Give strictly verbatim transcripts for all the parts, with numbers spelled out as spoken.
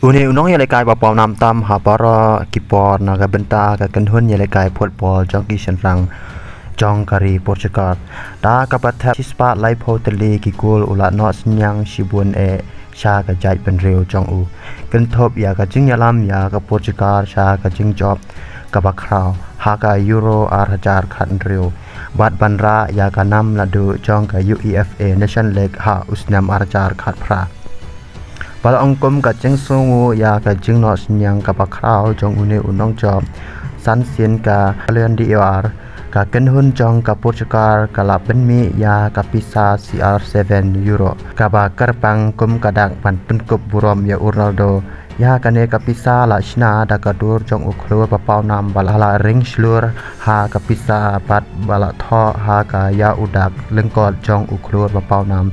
Une u nongïalehkai ba paw nam tam ha baroh ki por na ka bynta ka kynhun ïalehkai football jong ki shynrang jong ka ri Portugal. Da kaba thep shispah laiphew tylli ki kol u la noh synñiang shibun eh sha ka jaitbynriew jong u. Kynthup ïa ka jingïalam ïa ka Portugal sha ka jingjop kaba khraw ha ka Euro ar hajar khathynriew bad ban rah ïa ka nam naduh jong ka UEFA Nation League ha u snem ar hajar khatphra. Ba la ong kum ka jingsngewnguh ïa ka jingnoh synñiang kaba khraw jong une u nongjop, san sien ka Ballon d'Or, ka kynhun jong ka Portugal ka la pynmih ïa ka pisa C R seven euro kaba kyrpang kum ka dak ban pynkup burom ïa u Ronaldo. Ïa kane ka pisa la shna da ka dur jong u khlur ba paw nam ba la ring shlur ha ka pisa bad ba la thoh ha ka ïa u dak lyngkot jong u khlur ba paw nam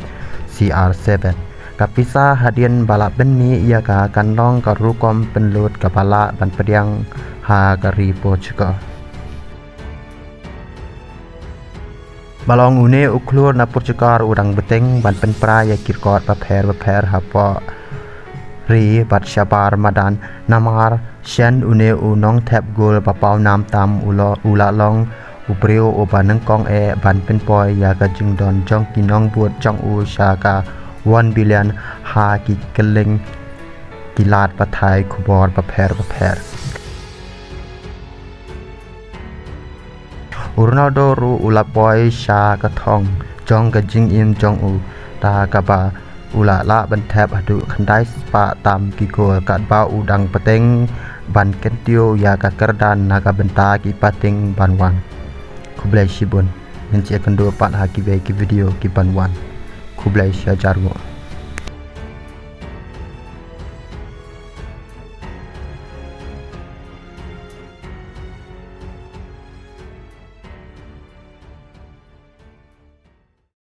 C R seven. Ka pisa hadien ba la pynmih ïa ka kan long ka rukom pynlut kaba lah ban pdiang ha ka ri Portugal. Ba la ong une u khlur na Portugal u dang bteng ban pynpra ïa ki record bapher bapher hapoh ri bad shabar madan, namar shen une u nongthep gol ba paw nam tam u lo-, u la long u briew uba nyngkong eh ban pynpoi ïa ka jingdon jong ki nongbud jong u sha ka one billion ha ki kylleng ki lad pathai khubor bapher bapher. U Ronaldo ruh u la poi sha ka thong jong ka jingim jong u, da kaba u la lah ban thep haduh khyndai spah tam ki gol katba u dang bteng ban kyntiew ïa ka kyrdan na ka bynta ki pateng ban wan. Khublei shibun. Ngin sa ïakynduh pat ha kiwei ki video ki ban wan. Khublei shihajar nguh.